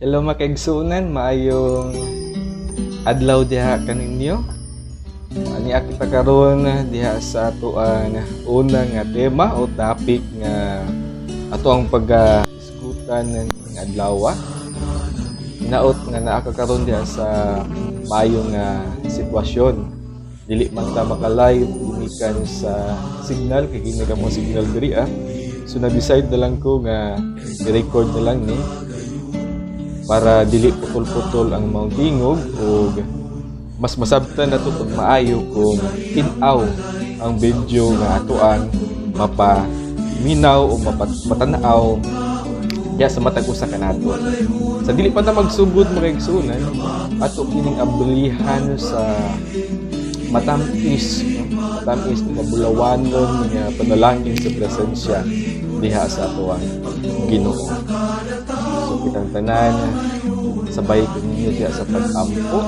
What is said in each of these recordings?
Hello, mga kaigsuonan, maayong adlaw diha kaninyo. Ani kita karon diha sa atoang una nga tema o topic nga ato ang pag-isgutan ng adlaw. Hinaot nga naa ka karon diha sa maayo nga sitwasyon. Dili man ta maka-live gikan sa signal kay hinay kamo signal diri ah. So na-decide na lang ko nga i-record na lang ni para dili putol-putol ang mga tingog o mas masabtan na to pag maayo kung tin-aw ang video nga atoang mapaminaw o mapatanaw diya sa matag usa kanato. Sa dili pa ta magsugod, mga igsuonan, ato kining ablihan sa matamis, no? Matamis mabulawanon nga panalangin sa presensya diha sa atoang Ginoo. So kitang tanan, sabay ko ninyo diha sa pag-ampo.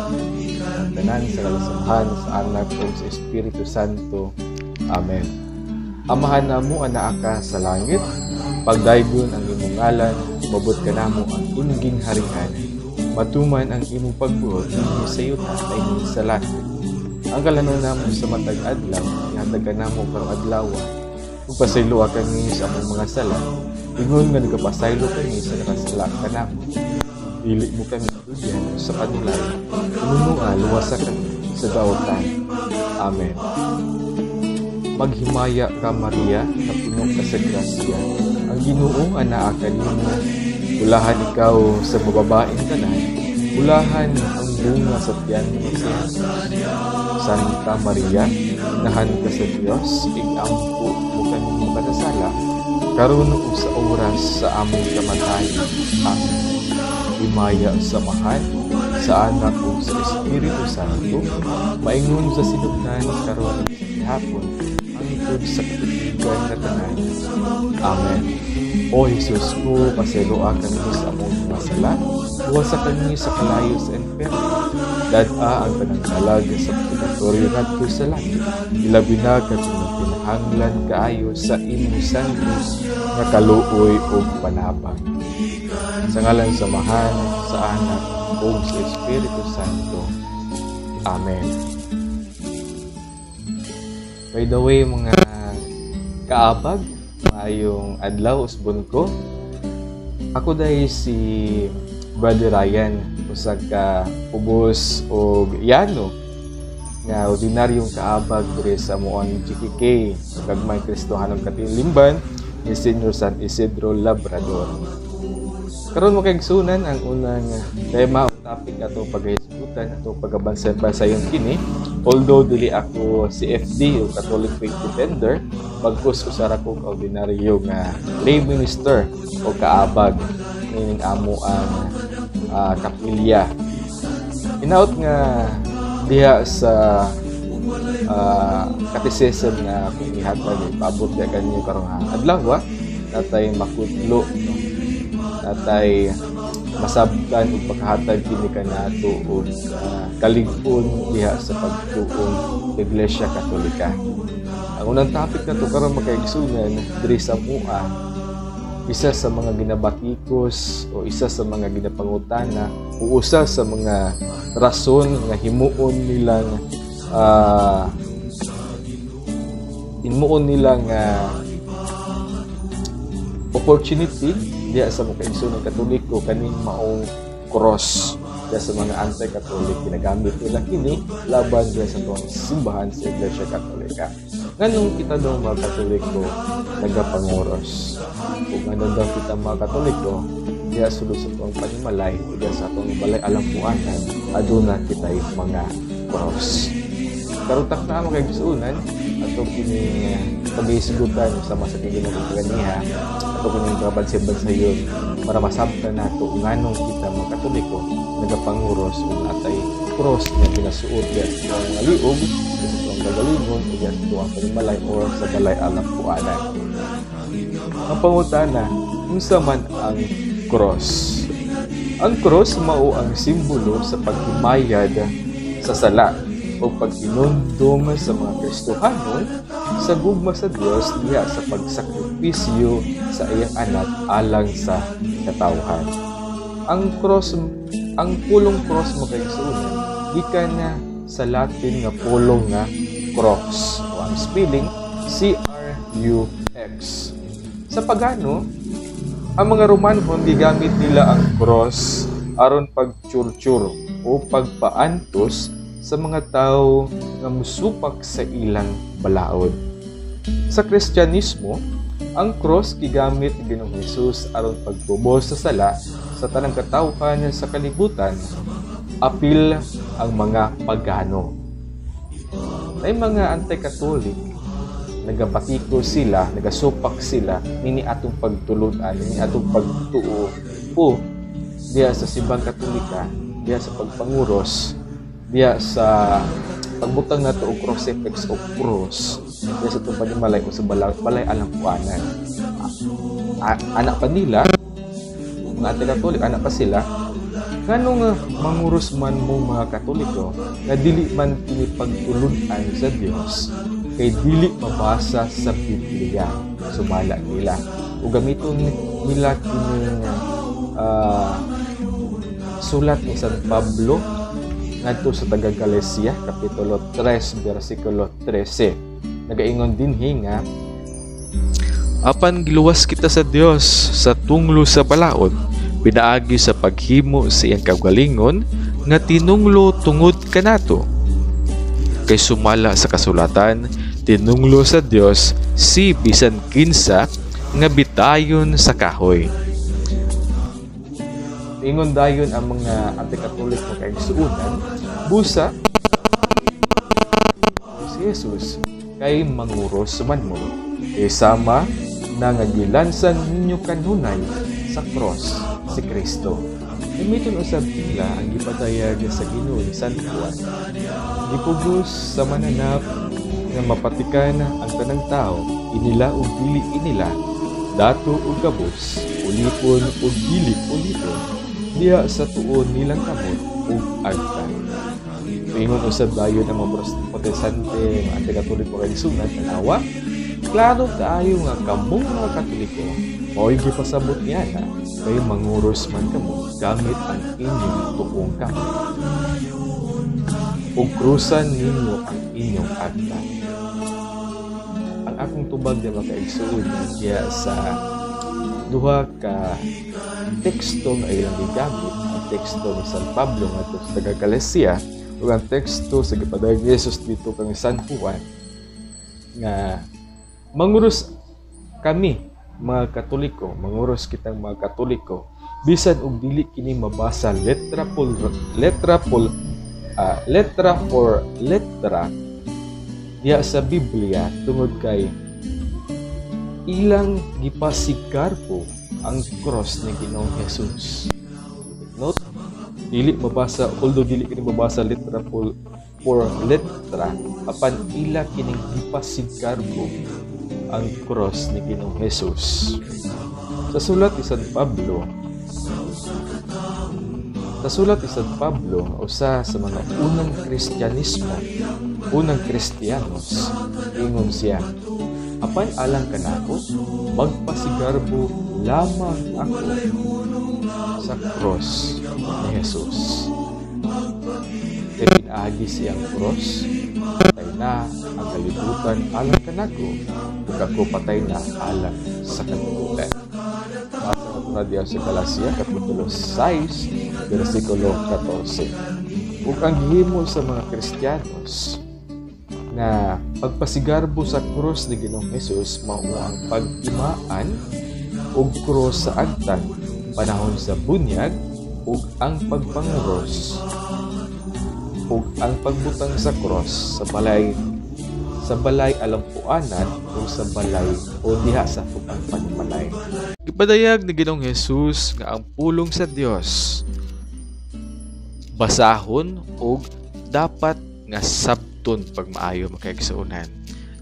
Ang tanan sa ngalan sa Amahan, sa Anak ug sa Espiritu Santo. Amen. Amahan namo, anaa ka sa langit, pagdaygon ang imong ngalan, moabot kanamo ang imong gingharian. Matuman ang imong pagbuot dinhi sa yuta lain sa langit. Ang kalanon namo sa matag adlaw, ihatag kanamo karong adlaw. Ug pasayloa kami sa among mga sala, ingon nga nagapasaylo kami sa nakasala kanamo. Dili mo kami tugyan sa kanulay, tinunua luwasa kami sa daotan. Amen. Maghimaya ka, Maria, napuno ka sa grasya. Ang Ginoo anaa kanimo. Bulahan ikaw sa mababaeng tanan. Bulahan ang bunga sa tiyan mo si Jesus. Santa Maria, inahan ka sa Dios, ig-ampo mo kami makasasala, karon ug sa oras sa among kamatayon. Amen. Himaya sa Amahan, sa Anak ug sa Espiritu Santo, maingon sa sinugdan, karon ug sa gihapon, hangtod sa katubigan nga tanan. Amen. O Jesus ko, pasayloa kami sa among mga sala, luwasa kami sa kalayo sa impyerno. Dad-a ang tanang kalag sa purgatorio ngadto sa langit, ilabi na katong kinahanglan kaayo sa imong santos nga kaluoy ug panabang. Sa ngalan sa Amahan, sa Anak ug sa Espiritu Santo. Amen. By the way, mga kaabag, maayong adlaw, usbon ko. Ako dahil si Brother Ryan, usa ka ubos og yano nga ordinaryong kaabag diri sa amoang GKK, Gagmay Kristohanong Katilingban ni Senior San Isidro Labrador. Karon, mga kaigsuonan, ang unang tema o topic ato paghisgutan, ato pagabansay-bansayon kini. Although dili ako CFD o Catholic Faith Defender, bagkus usa ra ko ka ordinaryo nga lay minister o kaabag nining amo ang kapilya. Hinaot nga diha sa catechism nga akong ihatag, ipaabot diha kanyo karong adlaw, natay makutlo, no? Natay masabtan ug paghatag kini kanato og kalig-on diha sa pagtuong Iglesia Katolika. Ang unang topic nato karon, mga kaigsuonan, diri sa mua, isa sa mga ginabatikos o isa sa mga ginapangutana o usa sa mga rason nga himuon nilang opportunity diha sa mga kaigsuonan Katoliko kaning maong cross. Diha sa mga anti-Catholic, ginagamit nila kini laban diha sa tuang simbahan sa Iglesia Katolika. Nganong kita daw mga Katoliko nagapanguros? Kung ano daw kita mga Katoliko diha sulod sa tuang panimalay o diha sa atong balay alampuanan aduna kitay mga cross? Karon takna, mga kaigsuonan, ato kini paghisgutan sama sa Ginoo ganiha, ato kining kabansi-bansayon para masabtan nato nganong kita mga Katoliko nagapanguros ug atay cross nga ginasuot diha sa tuang mga liog, sa tuang kagalingon o diha sa tuang panimalay or sa balay alampuanan. Ang pangutana, unsa man ang cross? Ang cross mao ang simbolo sa paghimayad sa sala o paghinumdum sa mga Kristohanon sa gugma sa Dios diha sa pagsakripisyo sa iyang anak alang sa katawhan. Ang cross, ang pulong cross, mga kaigsuonan, gikan na sa Latin nga pulong nga crux. O ang spelling, crux. Sa pagano, ang mga Romanhon gigamit nila ang cross aron pagchurchur o pagpaantos sa mga tao nga musupak sa ilang balaod. Sa Kristyanismo, ang cross gigamit ni Ginoong Hesus aron pagtubos sa sala sa tanang katawhan sa kalibutan, apil ang mga pagano. May mga anti-Katolik, nagapatiko sila, nagasupak sila nini atong pagtulunan, nini atong pagtuo o diya sa Simbang Katolika, diya sa pagpanguros, diya sa pagbutang nato og crucifix o cross diya sa atong panimalay o sa balay alampuanan. Anak pa nila, mga anti-Katolik, anak pa sila, ngano nga manguros man mo mga Katoliko nga dili man kini pagtulunan sa Dios kay dili mabasa sa Biblia, sumala nila. O gamiton nila kining sulat ni San Pablo ngadto sa taga Galacia, kapitulo 3 bersikulo 13. Nagaingon dinhi nga apan giluwas kita sa Dios sa tunglo sa balaod pinaagi sa paghimo sa iyang kaugalingon nga tinunglo tungod kanato. Kay sumala sa kasulatan, tinunglo sa Dios si bisan kinsa nga bitayon sa kahoy. Ingon dayon ang mga anti-Katolik nga kaigsuonan, busa si Jesus kay manguros man mo. Kay sama na nga gilansan ninyo kanunay sa cross si Kristo. Gamiton usab nila ang gipadayag sa Ginoo ni San Juan. Gipugos sa mananap nga mapatikan ang tanang tao, inila ug dili inila, dato ug kabus, ulipon ug dili ulipon, diha sa tuon nilang kamot ug agtan. Ingon usab dayon ang mga Protestante, mga anti-Katoliko kay sunod, tanawa, klaro kaayo nga kamong mga Katoliko, mao'y gipasabot niya na kay manguros man kamo gamit ang inyong tuong kamot. Ug krusan ninyo ang inyong agtan. Ang akong tubag di makaigsuon diya sa duha ka teksto nga ilang gigamit, ang teksto ni San Pablo ngadto sa taga Galacia ug ang teksto sa gipadayag ni Jesus dito kang San Juan nga manguros kami mga Katoliko, manguros kitang mga Katoliko bisan og dili kini mabasa letra for letra diha sa Biblia tungod kay ilang gipasigarbo ang cross ni Ginoong Jesus. Note, dili mabasa, although dili kini mabasa letra for letra, apan ila kining gipasigarbo ang cross ni Ginoong Jesus. Sa sulat ni San Pablo, sa sulat ni San Pablo, usa sa mga unang Kristyanismo, unang Kristiyanos, ingon siya, apan alang kanako, magpasigarbo lamang ako sa cross ni Jesus. Kay pinaagi siyang cross, patay na ang kalibutan alang kanako, ug ako patay na alang sa kalibutan. Basa nato na diya sa Galacia, Kapitulo 6, versikulo 14. Ug ang gihimo sa mga Kristiyanos na pagpasigarbo sa krus ni Ginoong Hesus mao ang pag-imaan og krus sa agtan panahon sa bunyag ug ang pagpanguros ug ang pagbutang sa cross sa balay alampuanan o sa balay o diha sa atong panimalay. Gipadayag ni Ginoong Hesus nga ang pulong sa Dios basahon og dapat nga sabton pagmaayo, makaigsuonan.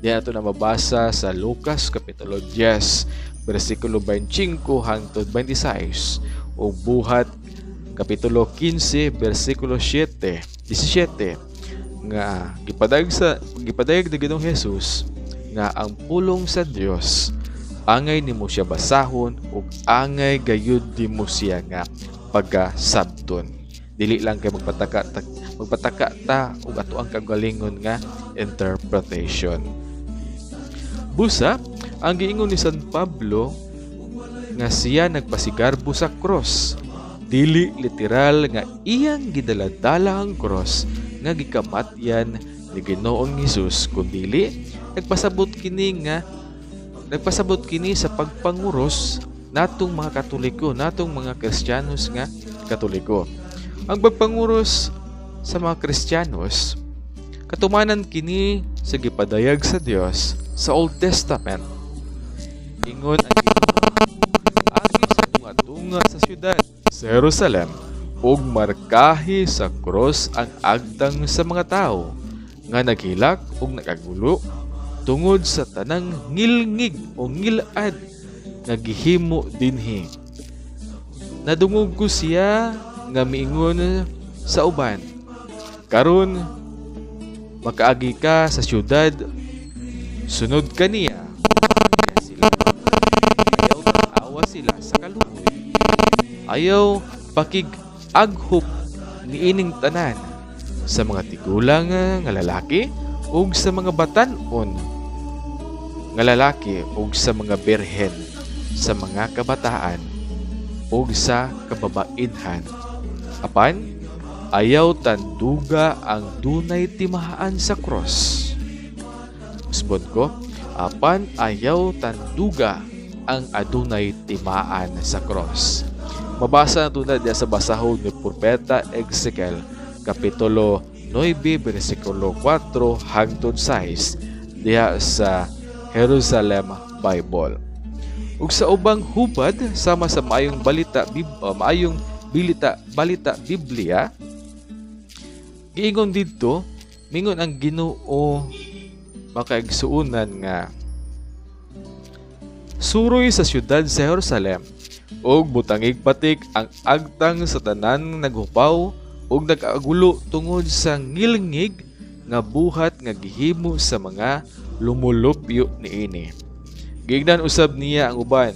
Diha nato na mabasa sa Lucas kapitulo 10 bersikulo 25 hangtod 26 o Buhat kapitulo 15 bersikulo 7 17 nga gipadayag ni Ginoong Hesus nga ang pulong sa Dios angay nimo siya basahon ug angay gayud nimo siya nga pagkasabton. Dili lang kay magpataka ta og ato ang kagalingon nga interpretation. Busa, ang giingon ni San Pablo nga siya nagpasigarbo sa cross, dili literal nga iyang gidaladala ang cross nga gikamatyan ni Ginoong Hesus, kundili nagpasabot kini sa pagpanguros natong mga Katoliko, natong mga Kristiyanos nga Katoliko. Ang pagpanguros sa mga Kristiyanos, katumanan kini sa gipadayag sa Dios sa Old Testament. Ingon ang Ginoo, agi sa tunga-tunga sa syudad sa Jerusalem ug markahi sa cross ang agtang sa mga tawo nga naghilak ug nagagulo tungod sa tanang ngilngig o ngilad nga gihimo dinhi. Nadungog ko siya nga miingon sa uban, karon makaagi ka sa syudad, sunod kaniya sila. Ayaw awa sila sa kaluoy. Ayaw pakig-aghop niining tanan sa mga tigulang nga lalaki ug sa mga batan-on nga lalaki ug sa mga birhen, sa mga kabataan ug sa kababainhan. Apan ayaw tanduga ang dunay timahaan sa cross. Usbon ko, apan ayaw tanduga ang adunay timaan sa cross. Mabasa na tunad diya sa basahon ni Propeta Ezekiel, Kapitulo 9, versikulo 4 hangtod 6, diha sa Jerusalem Bible. Ug sa ubang hubad, sama sa maayong balita maayong bilita balita Biblia, giingon didto, mingon ang Ginoo, makaigsuonan, nga suroy sa syudad sa Jerusalem ug butangig patik ang agtang sa tanan naghupaw ug nag-agulo tungod sa ngilngig nga buhat nga gihimo sa mga lumulupyo niini. Giingnan usab niya ang uban,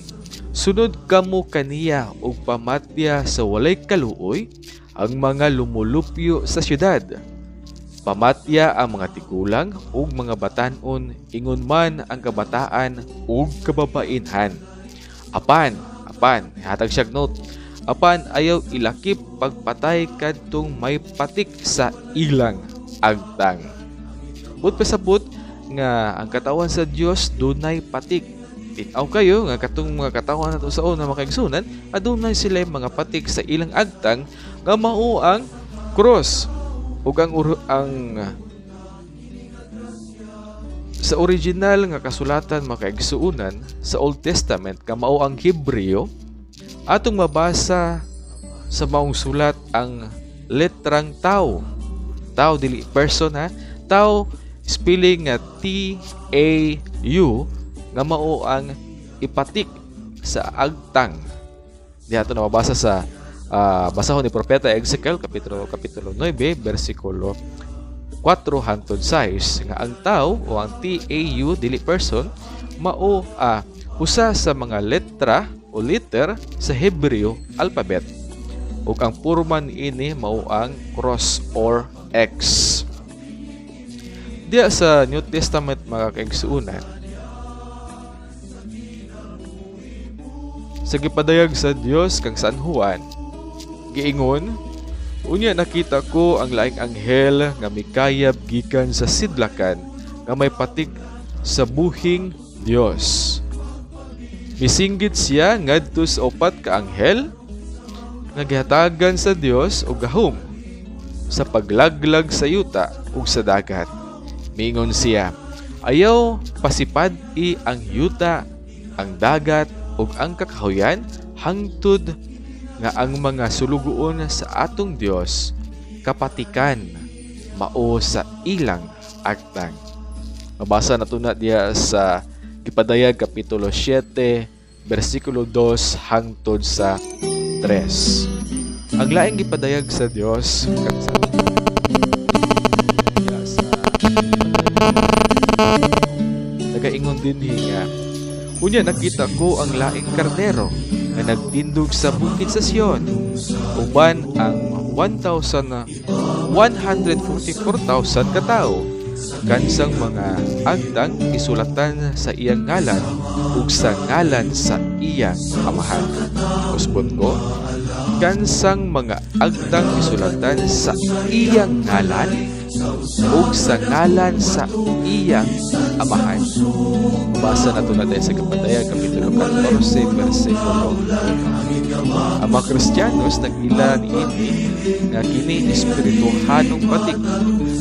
sunod kamo kaniya ug pamatya sa walay kaluoy ang mga lumulupyo sa syudad. Pamatya ang mga tigulang ug mga batan-on, ingon man ang kabataan ug kababainhan. Apan, hatag siyag note, apan ayaw ilakip pagpatay kadtong may patik sa ilang agtang. But pasabot nga ang katawan sa Dios dunay patik. Tinaw kayo nga katong mga katawan nato sa una, makaigsunan, adunay sila mga patik sa ilang agtang nga mao ang cross. Ug ang sa original nga kasulatan, makaigsuonan, sa Old Testament nga mao ang Hebreo, atong mabasa sa maong sulat ang letrang tau. Tau, dili person ha. Tau, spelling nga T A U, nga mao ang ipatik sa agtang. Diha ato na mabasa sa basahon ni Propeta Ezekiel kapitulo 9 versikulo 4 hangtod 6 nga ang tau o ang T A U, dili person, mao usa sa mga letra o letter sa Hebreo alphabet, ug ang porma niini mao ang cross or X. Diya sa New Testament, mga kaigsuonan, sa gipadayag sa Dios kang San Juan, giingon, unya nakita ko ang laing anghel nga mikayab gikan sa sidlakan nga may patik sa buhing Dios. Misinggit siya ngadto sa upat ka anghel nga gihatagan sa Dios og gahom sa paglaglag sa yuta ug sa dagat. Miingon siya, ayaw pasipad-i ang yuta, ang dagat ug ang kakahuyan hangtod nga ang mga sulugoon sa atong Dios kapatikan mao sa ilang agtang. Mabasa nato na diya sa Gipadayag Kapitulo 7 versikulo 2 hangtod sa 3. Ang laing gipadayag sa Dios kang sa nagaingon dinhi nga, unya nakita ko ang laing karnero nga nagtindog sa bukid sa Sion. Uban ang 1,144,000 ka tawo kansang mga agtang gisulatan sa iyang ngalan ug sa ngalan sa iyang Amahan. Usbon ko, kansang mga agtang gisulatan sa iyang ngalan ug sa ngalan sa iyang Amahan. Mabasa nato natin sa Kapadayan, Kapitulo 14, versikulo 1. Ang mga Kristiyanos nag-ila niini nga kini espirituhanong patik.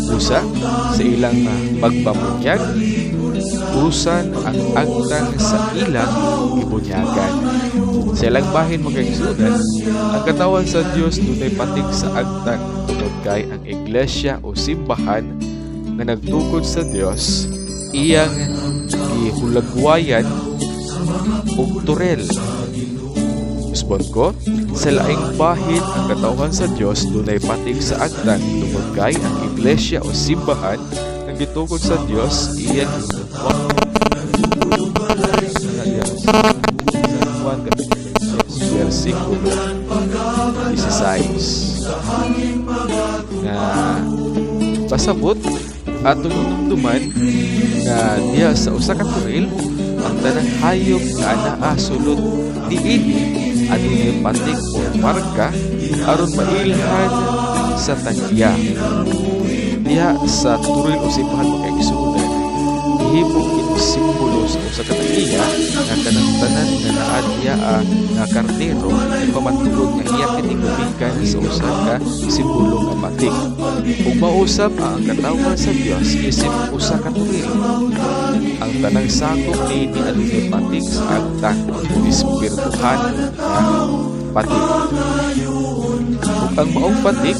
Usa sa ilang pagpamunyag, usan ang agtang sa ilang gibunyagan. Sa ilang bahin, mga igsuonan, ang katawhan sa Dios dunay patik sa agtang tungod kay ang iglesia o simbahan nga nagtukod sa Dios iyang gihulagwayan og toril. Usbon ko, sa laing bahin, ang katawhan sa Dios dunay patik sa agtang tungod kay ang iglesia o simbahan nga gitukod sa Dios iyang San Juan Kapitulo 10 versikulo 16 nga pasabot atong hinumduman nga diha sa usa ka toril, ang tanang hayop nga anaa sulod niini adunay patik o marka aron mailhan sa tagya. Diha sa toril o simbahan, mga igsuonan, gihimo kini simbolo sa usa ka tag-iya nga kanang tanan nga naa diha nga karnero nagpamatuod nga iya kini gumikan sa usa ka simbolo nga patik. Ug mausab ang katawhan sa Dios isip usa ka toril. Ang tanang sakop niini adunay patik sa agtang o espirituhan nga patik. Ug ang maong patik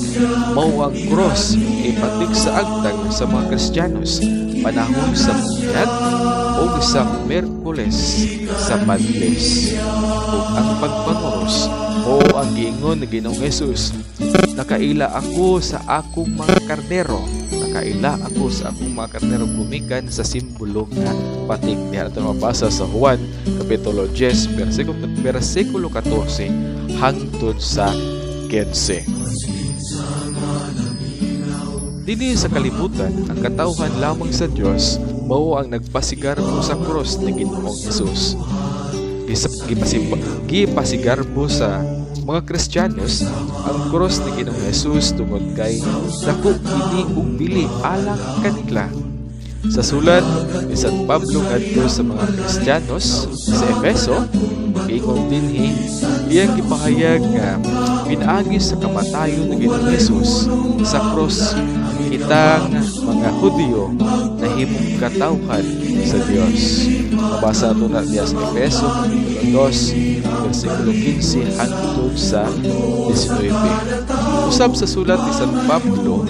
mao ang cross, ipatik sa agtang sa mga Kristiyanos panahon sa bunyag o sa Miyerkules sa Madles. Ug ang pagpanguros o ang giingon ni Ginoong Hesus, "Nakaila ako sa akong mga karnero. Nakaila ako sa akong mga karnero gumikan sa simbolo nga patik." Diha nato mabasa sa Juan Kapitulo 10 versikulo 14 hangtod sa 15. Dinhi sa kalibutan, ang katawhan lamang sa Dios mao ang nagpasigarbo sa krus ni Ginoong Hesus. Gipasigarbo sa mga Kristiyanos ang krus ni Ginoong Hesus tungod kay dako kini og bili alang kanila. Sa sulat ni San Pablo ngadto sa mga Kristiyanos sa Efeso, giingon dinhi, iyang gipahayag nga pinaagi sa kamatayon ni Ginoong Hesus sa krus, kitang mga Hudyo nahimong katawhan sa Dios. Mabasa nato na diya sa Efeso Kapitulo 2 versikulo 15 hangtod sa 19. Usab sa sulat ni San Pablo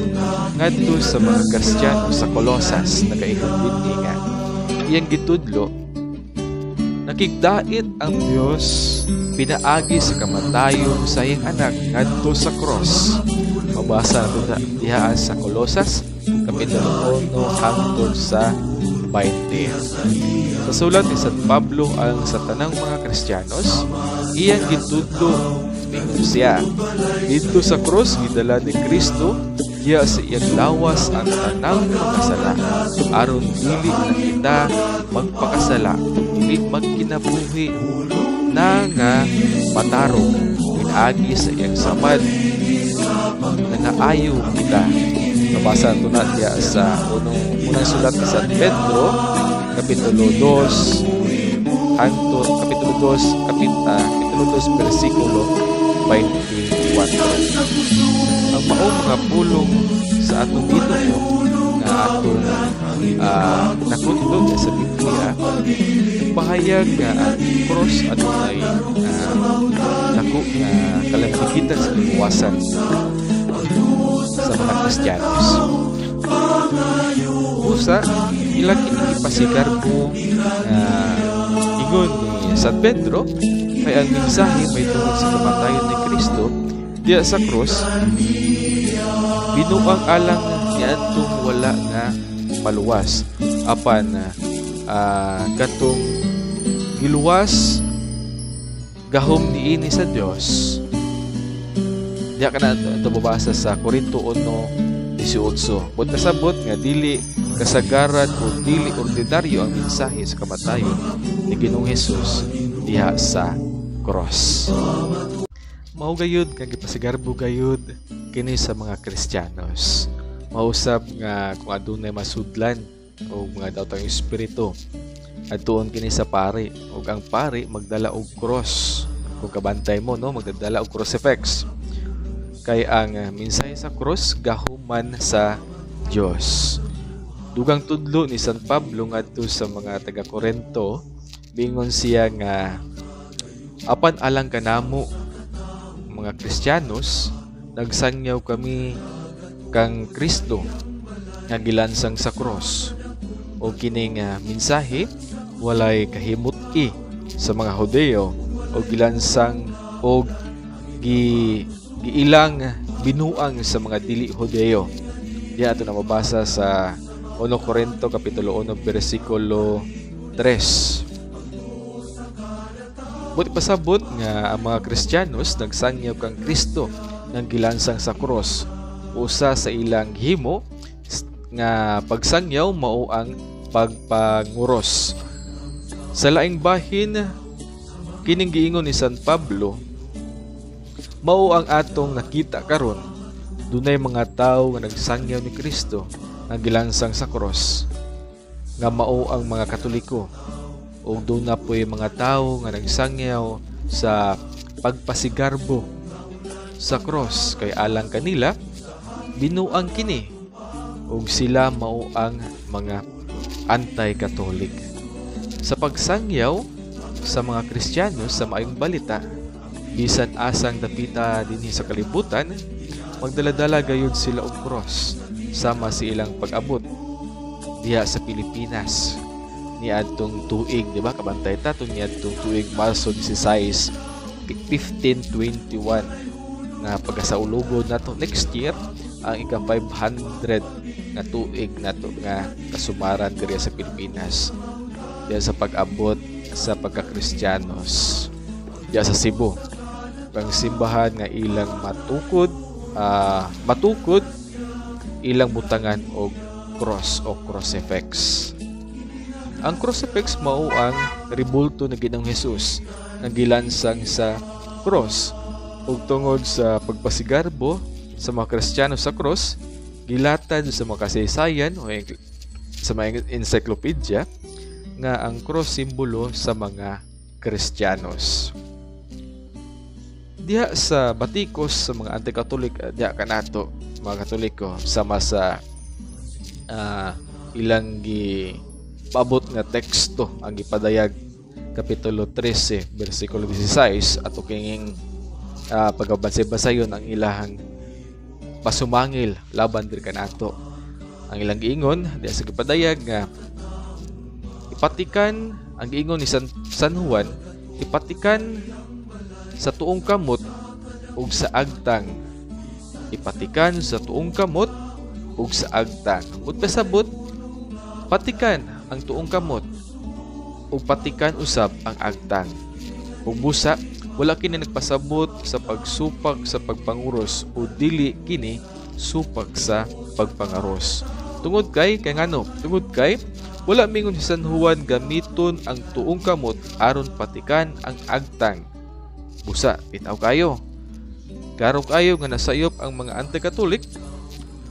ngadto sa mga Kristiyano sa Colosas, nagaingon dinhi nga iyang gitudlo, nakigdait ang Dios pinaagi sa kamatayon sa iyang anak ngadto sa cross. Mabasa nato diha sa Colosas Kapitulo 1 hangtod sa 20. Sa sulat ni San Pablo ang sa tanang mga Kristiyanos, iyang gitudlo, mingon siya, didto sa cross gidala ni Kristo diya sa iyang lawas ang tanang mga sala aron dili na kita magpakasala, dili magkinabuhi na nga matarong. Pinaagi sa iyang samad nangaayo kita. Mabasa nato na diya sa unang sulat ni San Pedro Kapitulo 2 hangtod Kapitulo 2 Kapitulo 2 versikulo 24. Ang maong mga pulong sa atong Ginoo nga atong nakutlo sa Biblia pahayag nga ang cross adunay dako nga kalambigitan sa kaluwasan sa mga Kristiyanos. Usa ila kini ipasigarbo nga ingon ni San Pedro kay ang mensahe may tungod sa kamatayon ni Kristo diya sa cross binuang alang niadtong wala nga maluwas, apan katong giluwas gahom niini sa Dios. Diha ka na ito mabasa sa Corinto 1:18. Buot pasabot nga dili kasagaran o dili ordinaryo ang mensahe sa kamatayon ni Ginoong Hesus diha sa cross. Mao gayud nga gipasigarbo gayud kini sa mga Kristiyanos. Mausab nga kung adunay masudlan o mga daotang espiritu, adtuon kini sa pari, ug ang pari magdala og cross. Kung kabantay mo, no, magdadala og crucifix. Kay ang mensahe sa cross gahuman sa Dios. Dugang tudlo ni San Pablo ngadto sa mga taga Korento, bingon siya nga apan alang kanamo mga Kristiyanos, nagsangyaw kami kang Kristo nga gilansang sa cross. O kining mensahe walay kahimut-i sa mga Hudeo o gilansang o giilang binuang sa mga dili Hudeo. Diya ato na mabasa sa 1 Corinto kapitulo 1 bersikulo 3. Buti pasabot nga ang mga Kristiyanos nagsangyaw kang Kristo nga gilansang sa cross. Usa sa ilang himo nga pagsangyaw mao ang pagpanguros. Sa laing bahin, kining giingon ni San Pablo mao ang atong nakita karon. Dunay mga tawo nga nagsangyaw ni Kristo nga gilansang sa cross, nga mao ang mga Katoliko. Ug doon na po'y mga tawo nga nagsangyaw sa pagpasigarbo sa cross kay alang kanila binuang kini, ug sila mao ang mga anti-Catholic. Sa pagsangyaw sa mga Kristiyano sa maayong balita, bisan asang dapita dinhi sa kalibutan, magdala-dala gayud sila og cross sama sa ilang pag-abot diha sa Pilipinas niadtong tuig, di ba? Kabantay ta to niadtong tuig Marso 16, 1521 nga pagkasaulugon nato next year ang ika 500 nga tuig nato nga kasumaran diri sa Pilipinas diha sa pag-abot sa pagkakristiyanos diha sa Cebu. Ang simbahan nga ilang matukod ilang butangan og cross o crucifix. Ang crucifix mao ang ribulto ni Ginoong Hesus nga gilansang sa cross, ug tungod sa pagpasigarbo sa mga Kristiyano sa cross, gilatad sa mga kasaysayan o sa mga encyclopedia nga ang cross simbolo sa mga Kristiyanos. Diha sa batikos sa mga anti-Katolik, diha kanato mga Katoliko sama sa ilang gi paabot nga teksto ang gipadayag kapitulo 13 bersikulo 16 ato kining pagabansay-basayon ang ilahang pasumangil laban diri kanato. Ang ilang giingon diha sa gipadayag nga ipatikan ang giingon ni San Juan, ipatikan sa tuong kamot ug sa agtang. Ipatikan sa tuong kamot ug sa agtang. Ug pasabot, patikan ang tuong kamot ug patikan usab ang agtang. Ug busa, wala kini nagpasabot sa pagsupak sa pagpanguros o dili kini supak sa pagpangaros. Tungod kay ngano? Tungod kay wala mingon si San Juan gamiton ang tuong kamot aron patikan ang agtang. Busa, bitaw kayo. Klaro kayo nga nasayop ang mga anti-Katolik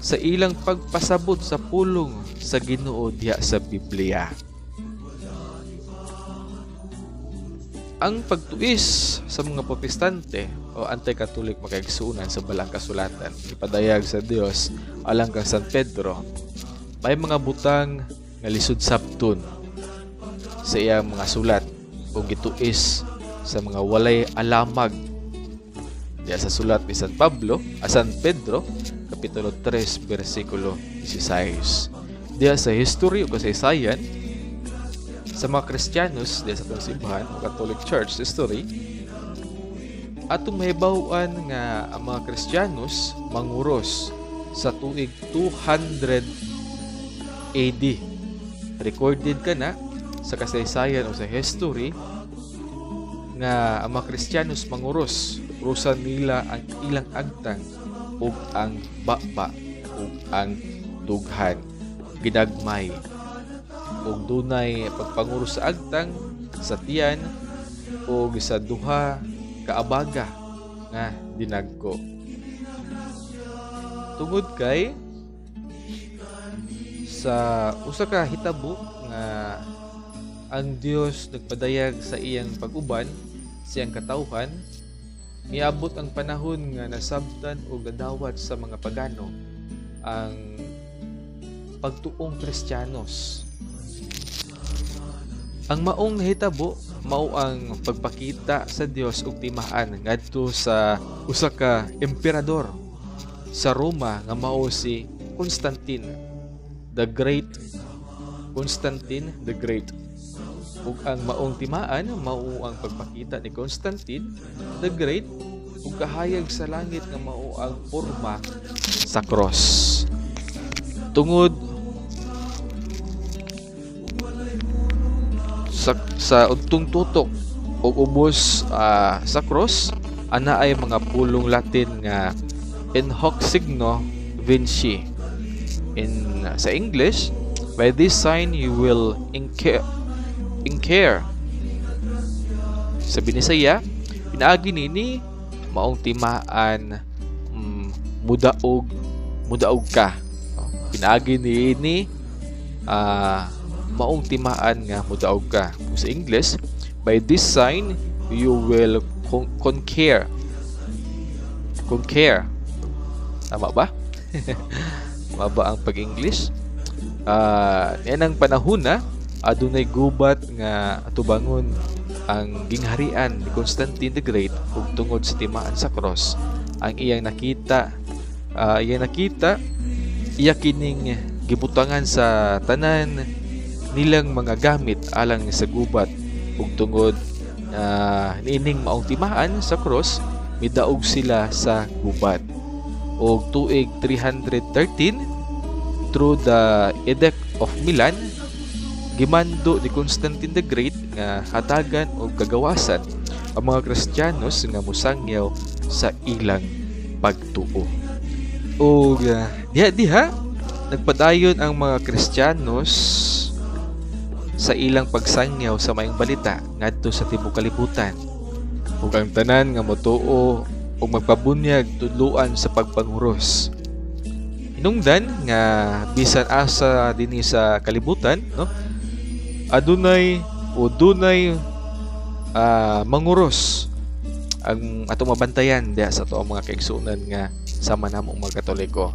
sa ilang pagpasabot sa pulong sa Ginoo diha sa Biblia. Ang pagtuis sa mga Protestante o anti-Katolik makaigsunan sa balang kasulatan, ipadayag sa Dios alang kang San Pedro, may mga butang nga lisod sabton sa iyang mga sulat o gituis sa mga walay alamag. Diya sa sulat ni San Pablo, a San Pedro, Kapitulo 3, versikulo 16. Diya sa history o kasaysayan sa mga Kristiyanos diya sa atong simbahan o Catholic Church history, atong mahibaw-an nga ang mga Kristiyanos manguros sa tuig 200 AD. Recorded ka na sa kasaysayan o sa history nga ang mga Kristiyanos manguros, Krusan nila ang ilang agtang ug ang baba ug ang dughan ginagmay, ug dunay pagpanguros sa agtang, sa tiyan ug sa duha ka abaga nga dinagko. Tungod kay sa usa ka hitabo nga ang Dios nagpadayag sa iyang pag-uban sa iyang katawhan, miabot ang panahon nga nasabtan o gadawat sa mga pagano ang pagtuong Kristiyanos. Ang maong nahitabo mao ang pagpakita sa Dios og timaan ngadto sa usa ka emperador sa Roma nga mao si Constantine the Great. Constantine the Great. Ug ang maong timaan mao ang pagpakita ni Constantine the Great ug kahayag sa langit nga mao ang porma sa cross. Tungod sa udtong tutok og ubos sa cross, ana ay mga pulong Latin nga in hoc signo vinci. In sa English, by this sign you will incur. Sa Binisaya, pinaagi nini maong timaan mudaog ka. Pinaagi niini maong timaan nga mudaog ka. Kung sa English, by this sign you will conquer. Conquer. Tama ba? Tama ba ang pag-English? Yan ang panahon na adunay gubat nga atubangon ang gingharian ni Constantine the Great ug tungod sa timaan sa cross ang iyang nakita, iya kining gibutangan sa tanan nilang mga gamit alang sa gubat ug tungod niining maong timaan sa cross midaog sila sa gubat. Og tuig 313, through the Edict of Milan, gimando ni Constantine the Great nga hatagan og kagawasan ang mga Kristiyanos nga mosangyaw sa ilang pagtuo. Og diha nagpadayon ang mga Kristiyanos sa ilang pagsangyaw sa maayong balita ngadto sa tibuok kalibutan. Ug ang tanan nga motuo ug magpabunyag tudloan sa pagpanguros. Hinungdan nga bisan asa dinhi sa kalibutan, no, adunay o dunay manguros ang atong mabantayan diha sa atong mga kaigsuonan nga sama namo mga Katoliko.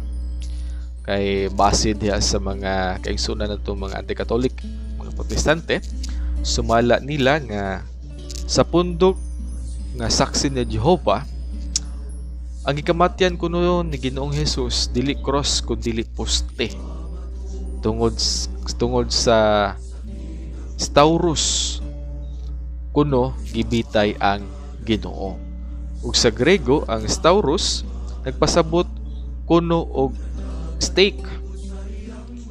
Kay base diha sa mga kaigsuonan natong mga anti-Katolik, mga Protestante, sumala nila nga sa pundok nga saksi ni Jehova, ang gikamatyan kuno ni Ginoong Hesus dili cross kun dili poste. Tungod sa stauros kuno gibitay ang Ginoo. Ug sa Grego ang stauros nagpasabot kuno og stake.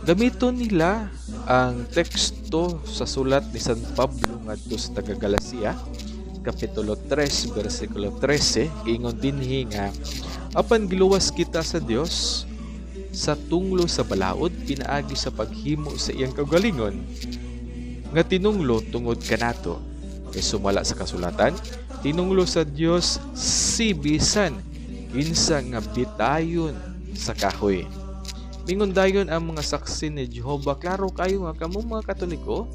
Gamiton nila ang teksto sa sulat ni San Pablo ngadto sa taga Galacia, Kapitulo 3, versikulo 13, giingon dinhi nga apan giluwas kita sa Dios sa tunglo sa balaod pinaagi sa paghimo sa iyang kaugalingon nga tinunglo tungod kanato. Kay sumala sa kasulatan, tinunglo sa Dios si bisan kinsa nga bitayon sa kahoy. Mingon dayon ang mga saksi ni Jehova, klaro kayo nga kamo mga Katoliko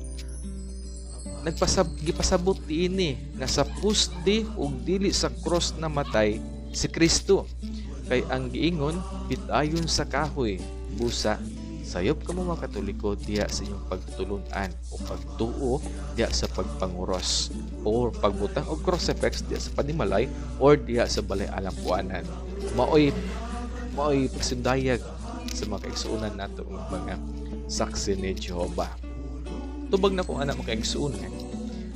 gipasabot niini nga sa puste ug dili sa cross namatay si Kristo. Kay ang giingon bitayon sa kahoy, busa sayop kamo mga Katoliko diha sa inyong pagtulun-an o pagtuo diha sa pagpanguros or pagbutang og crucifix diha sa panimalay or diha sa balay alampuanan. Maoy pagsundayag sa mga kaigsuonan nato mga saksi ni Jehova. Tubag na kung anak mga kaigsuonan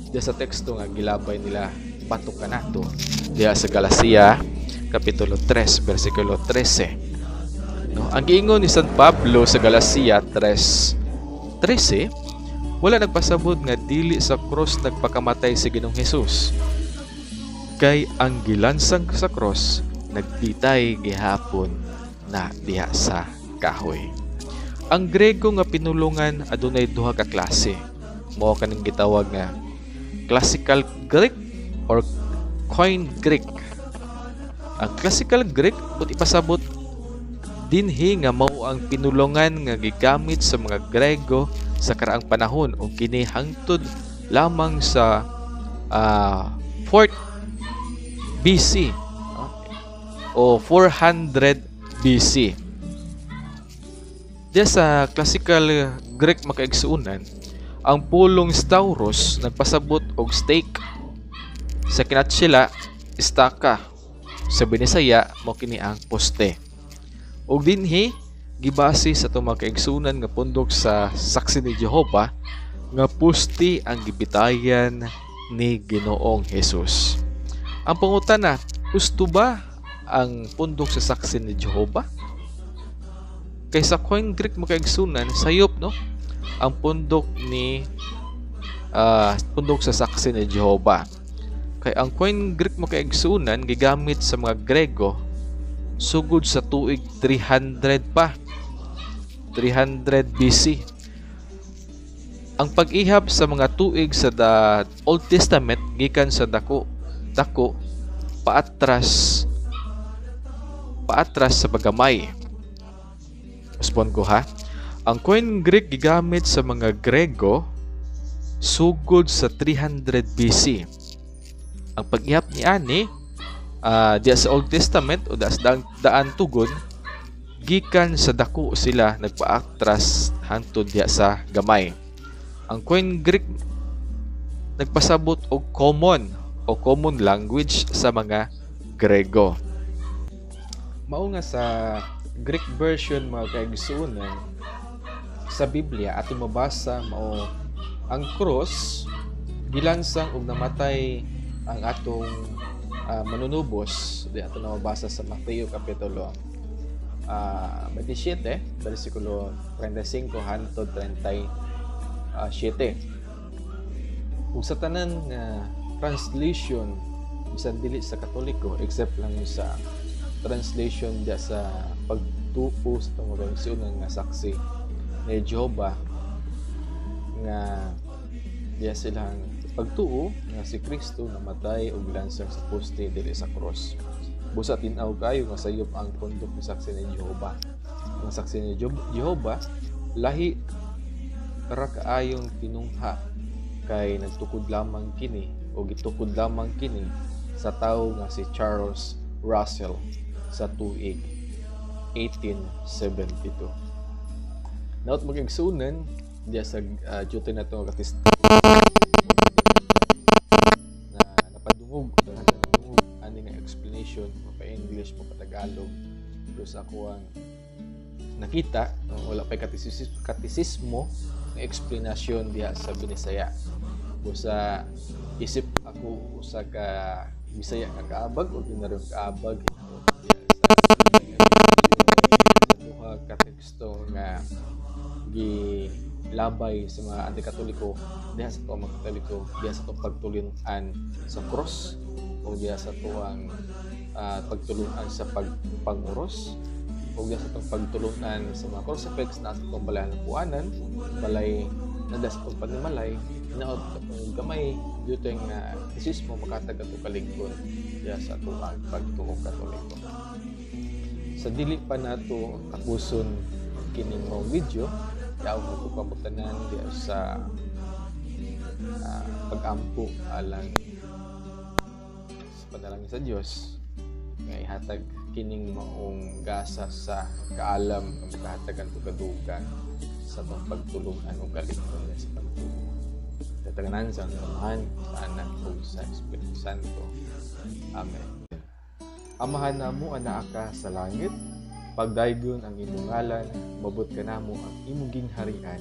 diha sa teksto nga gilabay nila batok kanato diha sa Galacia Kapitulo 3 versikulo 13. No, ang giingon ni San Pablo sa Galacia 3:13, wala nagpasabot nga dili sa cross nagpakamatay si Ginoong Hesus. Kay ang gilansang sa cross nagbitay gihapon na diha sa kahoy. Ang Grego nga pinulungan adunay duha ka klase. Mao kaning gitawag nga Classical Greek or Koine Greek. Ang Classical Greek but ipasabot dinhi nga mao ang pinulungan nga gigamit sa mga Grego sa karaang panahon ug kini hangtod lamang sa 4th BC o 400 BC. Diya sa Classical Greek, makaigsuonan, ang pulong stauros nagpasabot og stake. Sa kinatsila, estaka. Sa Binisaya, mao kini ang poste. Ug dinhi gibase sa atong mga kaigsuonan nga pundok sa Saksi ni Jehova nga poste ang gibitayan ni Ginoong Hesus. Ang pangutana, husto ba ang pundok sa Saksi ni Jehova? Kay sa Koine Greek, makaigsunan, sayop, no, ang pundok ni pundok sa Saksi ni Jehova. Kay ang Koine Greek, makaigsunan, gigamit sa mga Grego sugod sa tuig 300 pa, 300 BC. Ang pag-ihap sa mga tuig sa the Old Testament gikan sa dako dako paatras paatras sa pagamay. Respond ko ha. Ang Koine Greek gigamit sa mga Grego sugod sa 300 BC. Ang pag-ihap ni ani diya sa Old Testament o sa daan tugon gikan sa dako sila nagpaatras hangtod diya sa gamay. Ang Koine Greek nagpasabot og common o common language sa mga Grego. Mao nga sa Greek version, mga kaigsuonan, sa Biblia ato mabasa mao ang cross gilansang og namatay ang atong manunubos. Di ato na mabasa sa Mateo kapitulo 27 versikulo 35 hangtod 37. Ug sa tanan nga translation bisan dili sa Katoliko, except lang sa translation diya sa pagtuo sa atong mga nga Saksi ni Jehova nga diya silang pagtuo nga si Kristo namatay ug lansang sa poste, dili sa cross. Busa tin-aw kayo nga sayop ang pundok ni Saksi ni Jehova. Ang Saksi ni Jehova lahi ra kaayong tinungha kay nagtukod lamang kini o gitukod lamang kini sa tawo nga si Charles Russell sa tuig 1872. Naot mag-igsunan diya sa duty na to katis na napadungog o nadungog ani nga explanation, mapa English, mapa Tagalog, pero sa ako ang nakita, no, wala pa'y katisismo nga explanation diha sa Binisaya. Busa isip ako usa ka Bisaya nga kaabag, ordinaryong kaabag diha sa duha ka teksto nga gilabay sa mga anti-Katoliko diha sa tuang mga Katoliko diha sa tuang pagtulunan sa cross o diha sa tuang pagtulunan sa pagpanguros o diha sa tuang pagtulunan sa mga crucifix na sa tuang balay ng puanan, balay na diha sa tuang panimalay. Hinaot atong gamay dito nga katisismo makatag ato kaligton diha sa tuang pagtuo Katoliko. Sa dili pa nato tapuson kining mao video, yaw mo ko tanan diha sa pag-ampo alang sa panalangin sa Dios nga ihatag kining maong gasa sa kaalam nga makahatag ang kadugang sa atong pagtulungan og kaligton sa pagtuo. Sa tanan sa Amahan, sa Anak ug sa Espiritu Santo. Amen. Amahan namo anaa ka sa langit, pagdaygon ang imong ngalan, mabot kanamo ang imong gingharian.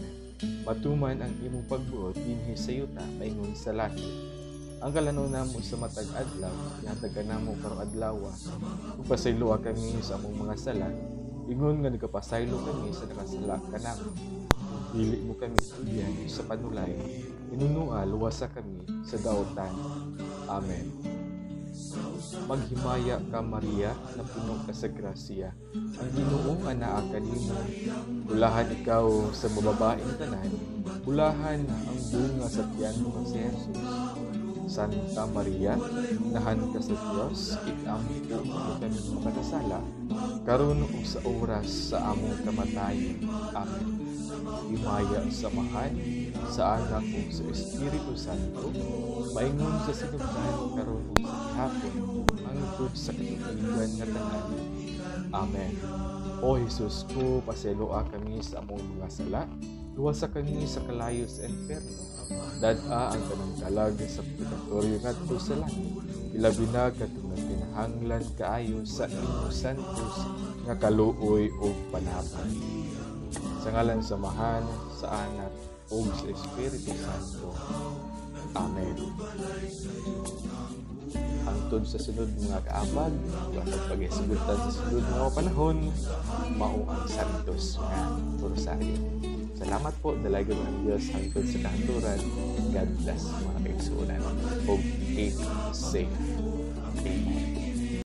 Matuman ang imong pagbuot dinhi sa yuta maingon sa langit. Ang kalano namo sa matag adlaw, ihatag kanamo karong adlaw. Ug pasayloa kami sa among mga sala, ingon nga nagapasaylo kami sa nakasala kanamo. Dili mo kami tugyan sa panulay, inunua luwasa kami sa daotan. Amen. Maghimaya ka, Maria, napuno ka sa grasya. Ang Ginoo anaa kanimo. Bulahan ikaw sa mababaeng tanan. Bulahan ang bunga sa tiyan mo, si Jesus. Santa Maria, inahan ka sa Dios, ikampo mo kami makasasala, karon ug sa oras sa among kamatayon. Amen. Himaya sa Amahan, sa Anak ug sa Espiritu Santo, maingon sa sinugdan, karon ug sa gihapon, hangtod sa katuigan nga tanan. Amen. O Jesus ko, pasayloa kami sa among mga sala, luwasa kami sa kalayo sa imperno. Dad-a ang tanang kalag sa purgatorio ngadto sa langit, ilabi na kadtong nagkinahanglan kaayo sa imong santos nga kaluoy ug panabang. Sa ngalan sa Amahan, sa Anak ug sa Espiritu Santo. Amen. Hangtod sa sunod, mga kaabag, atong paghisgutan sa sunod nga panahon, mao ang Santos nga Rosaryo. Salamat po, dalaygon ang Diyos hangtod sa kahangturan. God bless, mga kaigsuonan. Ug keep safe. Amen.